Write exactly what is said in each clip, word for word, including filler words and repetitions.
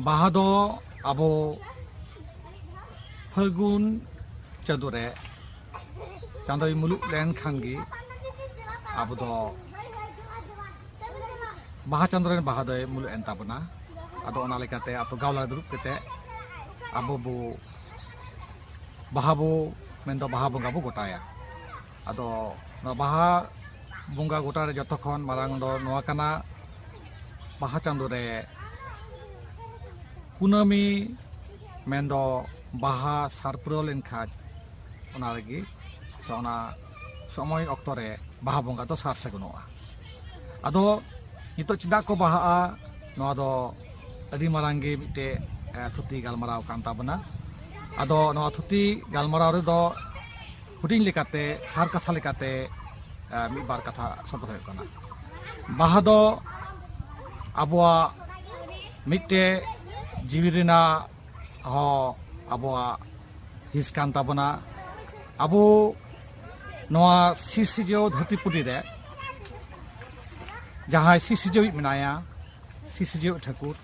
ᱵᱟᱦᱟ ᱫᱚ ᱟᱵᱚ ᱯᱷᱟᱹᱜᱩᱱ ᱪᱟᱸᱫᱳ ᱨᱮ, ᱪᱟᱸᱫᱳᱭ ᱢᱩᱞᱩᱜ ᱞᱮᱱᱠᱷᱟᱱ ᱜᱮ ᱟᱵᱚ ᱫᱚ ᱵᱟᱦᱟ ᱪᱟᱸᱫᱳ ᱨᱮᱱ ᱵᱟᱦᱟ ᱫᱚᱭ ᱢᱩᱞᱩᱜ ᱮᱱ ᱛᱟᱵᱚᱱᱟ᱾ ᱟᱫᱚ ᱚᱱᱟ ᱞᱮᱠᱟᱛᱮ ᱟᱛᱳ ᱜᱟᱶᱞᱟ ᱨᱮ ᱫᱩᱲᱩᱵ ᱠᱟᱛᱮ ᱟᱵᱚ ᱵᱚ ᱵᱟᱦᱟ ᱵᱚ ᱢᱮᱱᱫᱚ ᱵᱟᱦᱟ ᱵᱚᱸᱜᱟ ᱵᱚ ᱜᱚᱴᱟᱭᱟ᱾ ᱟᱫᱚ ᱱᱚᱣᱟ ᱵᱟᱦᱟ ᱵᱚᱸᱜᱟ ᱜᱚᱴᱟ ᱨᱮ ᱡᱚᱛᱚ ᱠᱷᱚᱱ ᱢᱟᱨᱟᱝ ᱫᱚ ᱱᱚᱣᱟ ᱠᱟᱱᱟ, ᱵᱟᱦᱟ ᱪᱟᱸᱫᱳ ᱨᱮ ᱠᱩᱱᱟᱹᱢᱤ ᱢᱮᱱᱫᱚ ᱵᱟᱦᱟ ᱥᱟᱨ ᱯᱩᱨᱟᱹᱣ ᱞᱮᱱᱠᱷᱟᱱ ᱚᱱᱟ ᱨᱮᱜᱮ ᱥᱮ ᱚᱱᱟ ᱥᱚᱢᱚᱭ ᱚᱠᱛᱚ ᱨᱮ ᱵᱟᱦᱟ ᱵᱚᱸᱜᱟ ᱫᱚ ᱥᱟᱨ ᱥᱟᱹᱜᱩᱱᱚᱜᱼᱟ᱾ ᱟᱫᱚ ᱱᱤᱛᱚᱜ ᱪᱮᱫᱟᱜ ᱠᱚ ᱵᱟᱦᱟᱜᱼᱟ, ᱱᱚᱣᱟ ᱫᱚ ᱟᱹᱰᱤ ᱢᱟᱨᱟᱝ ᱜᱮ ᱢᱤᱫᱴᱮᱡ, ᱮ, ᱛᱷᱩᱛᱤ ᱜᱟᱞᱢᱟᱨᱟᱣ ᱠᱟᱱ ᱛᱟᱵᱚᱱᱟ᱾ ᱟᱫᱚ ᱱᱚᱣᱟ ᱛᱷᱩᱛᱤ ᱜᱟᱞᱢᱟᱨᱟᱣ ᱨᱮᱫᱚ ᱦᱩᱰᱤᱧ ᱞᱮᱠᱟᱛᱮ, ᱥᱟᱨ ᱠᱟᱛᱷᱟ ᱞᱮᱠᱟᱛᱮ, ᱮ, ᱢᱤᱫ ᱵᱟᱨ ᱠᱟᱛᱷᱟ ᱥᱚᱫᱚᱨ ᱦᱩᱭᱩᱜ ᱠᱟᱱᱟ᱾ ᱵᱟᱦᱟ ᱫᱚ ᱟᱵᱚᱣᱟᱜ ᱢᱤᱫᱴᱮᱡ ᱡᱤᱣᱤ ᱨᱮᱱᱟᱜ ᱦᱚᱸ ᱟᱵᱚᱣᱟᱜ ᱦᱤᱸᱥ ᱠᱟᱱ ᱛᱟᱵᱚᱱᱟ᱾ ᱟᱵᱚ ᱱᱚᱣᱟ ᱥᱤᱥᱤᱨᱡᱟᱹᱣ ᱫᱷᱟᱹᱨᱛᱤ ᱯᱩᱨᱤ ᱨᱮ ᱡᱟᱦᱟᱸᱭ ᱥᱤᱥᱤᱨᱡᱟᱹᱣᱤᱡ ᱢᱮᱱᱟᱭᱟ, ᱥᱤᱥᱤᱨᱡᱟᱹᱣᱤᱡ ᱴᱷᱟᱹᱠᱩᱨ,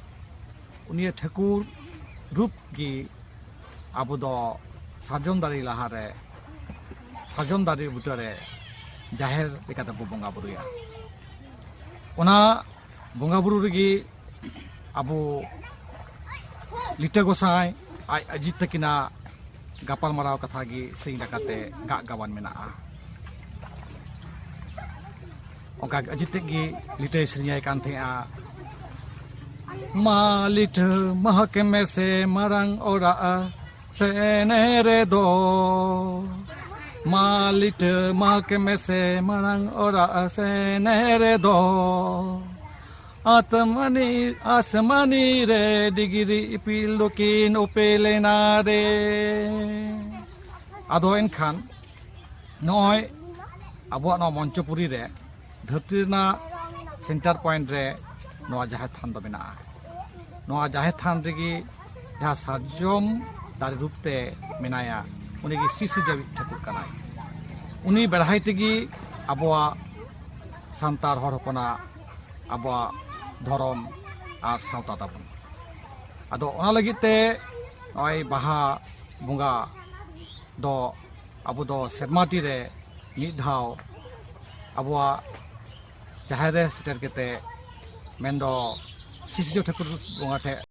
ᱩᱱᱤ ᱴᱷᱟᱹᱠᱩᱨ ᱨᱩᱯ ᱜᱮ ᱟᱵᱚ ᱫᱚ ᱥᱟᱨᱡᱚᱢ ᱫᱟᱨᱮ ᱞᱟᱦᱟᱨᱮ, ᱥᱟᱨᱡᱚᱢ ᱫᱟᱨᱮ ᱵᱩᱴᱟᱹᱨᱮ ᱡᱟᱦᱮᱨ ᱞᱮᱠᱟᱛᱮ ᱵᱚ ᱵᱚᱸᱜᱟ ᱵᱩᱨᱩᱭᱟ᱾ ᱚᱱᱟ ᱵᱚᱸᱜᱟ ᱵᱩᱨᱩ ᱨᱮᱜᱮ ᱟᱵᱚ ᱞᱤᱴᱟᱹ ᱜᱚᱸᱥᱟᱭ ᱟᱡ ᱟᱡᱤᱛ ᱛᱟᱹᱠᱤᱱᱟᱜ ᱜᱟᱯᱟᱞᱢᱟᱨᱟᱣ ᱠᱟᱛᱷᱟ ᱜᱮ ᱥᱮᱨᱮᱧ ᱞᱮᱠᱟᱛᱮ ᱜᱟᱜ ᱜᱟᱵᱟᱱ ᱢᱮᱱᱟᱜᱼᱟ᱾ ᱚᱱᱠᱟ ᱟᱹᱰᱤ ᱛᱮᱫ ᱜᱮ ᱞᱤᱴᱟᱹᱭ ᱥᱮᱨᱮᱧᱟᱭ ᱠᱟᱱ ᱛᱟᱦᱮᱸᱜᱼᱟ᱾ ᱢᱟ ᱞᱤᱴᱟᱹ ᱢᱟᱦᱟᱠ ᱢᱮᱥᱮ ᱢᱟᱨᱟᱝ ᱚᱲᱟᱜ ᱥᱮᱱᱮ ᱨᱮᱫᱚ, ᱢᱟ ᱞᱤᱴᱟᱹ ᱢᱟᱦᱟᱠ ᱢᱮᱥᱮ ᱢᱟᱨᱟᱝ ᱚᱲᱟᱜ ᱥᱮᱱᱮ ᱨᱮᱫᱚ, ᱟᱛᱢᱟᱱᱤ ᱟᱥᱢᱟᱱᱤ ᱨᱮ ᱰᱤᱜᱽᱨᱤ ᱤᱯᱤᱞ ᱫᱚᱠᱤᱱ ᱩᱯᱮᱞᱮᱱᱟ ᱨᱮ᱾ ᱟᱫᱚ ᱮᱱᱠᱷᱟᱱ ᱱᱚᱜᱼᱚᱭ ᱟᱵᱚᱣᱟᱜ ᱱᱚᱣᱟ ᱢᱚᱧᱪᱚᱯᱩᱨᱤ ᱨᱮ ᱫᱷᱟᱹᱨᱛᱤ ᱨᱮᱱᱟᱜ ᱥᱮᱱᱴᱟᱨ ᱯᱚᱭᱮᱱᱴ ᱨᱮ ᱱᱚᱣᱟ ᱡᱟᱦᱮᱨ ᱛᱷᱟᱱ ᱫᱚ ᱢᱮᱱᱟᱜᱼᱟ᱾ ᱱᱚᱣᱟ ᱡᱟᱦᱮᱨ ᱛᱷᱟᱱ ᱨᱮᱜᱮ ᱡᱟᱦᱟᱸ ᱥᱟᱨᱡᱚᱢ ᱫᱟᱨᱮ ᱨᱩᱯ ᱛᱮ ᱢᱮᱱᱟᱭᱟ, ᱩᱱᱤᱜᱮ ᱥᱤᱥᱤᱨᱡᱟᱹᱣᱤᱡ ᱴᱷᱟᱹᱠᱩᱨ ᱠᱟᱱᱟᱭ᱾ ᱩᱱᱤ ᱵᱮᱲᱦᱟᱭ ᱛᱮᱜᱮ ᱟᱵᱚᱣᱟᱜ ᱥᱟᱱᱛᱟᱲ ᱦᱚᱲ ᱦᱚᱯᱚᱱᱟᱜ ᱟᱵᱚᱣᱟᱜ ᱫᱷᱚᱨᱚᱢ ᱟᱨ ᱥᱟᱶᱛᱟ ᱛᱟᱵᱚᱱ᱾ ᱟᱫᱚ ᱚᱱᱟ ᱞᱟᱹᱜᱤᱫ ᱛᱮ ᱱᱚᱜᱼᱚᱭ ᱵᱟᱦᱟ ᱵᱚᱸᱜᱟ ᱫᱚ ᱟᱵᱚ ᱫᱚ ᱥᱮᱨᱢᱟ ᱴᱤ ᱨᱮ ᱢᱤᱫ ᱫᱷᱟᱣ ᱟᱵᱚᱣᱟᱜ ᱡᱟᱦᱮᱨ ᱨᱮ ᱥᱮᱴᱮᱨ ᱠᱟᱛᱮ, ᱢᱮᱱᱫᱚ ᱥᱤᱥᱤᱨᱡᱟᱹᱣ ᱴᱷᱟᱹᱠᱩᱨ ᱵᱚᱸᱜᱟ ᱴᱷᱮᱱ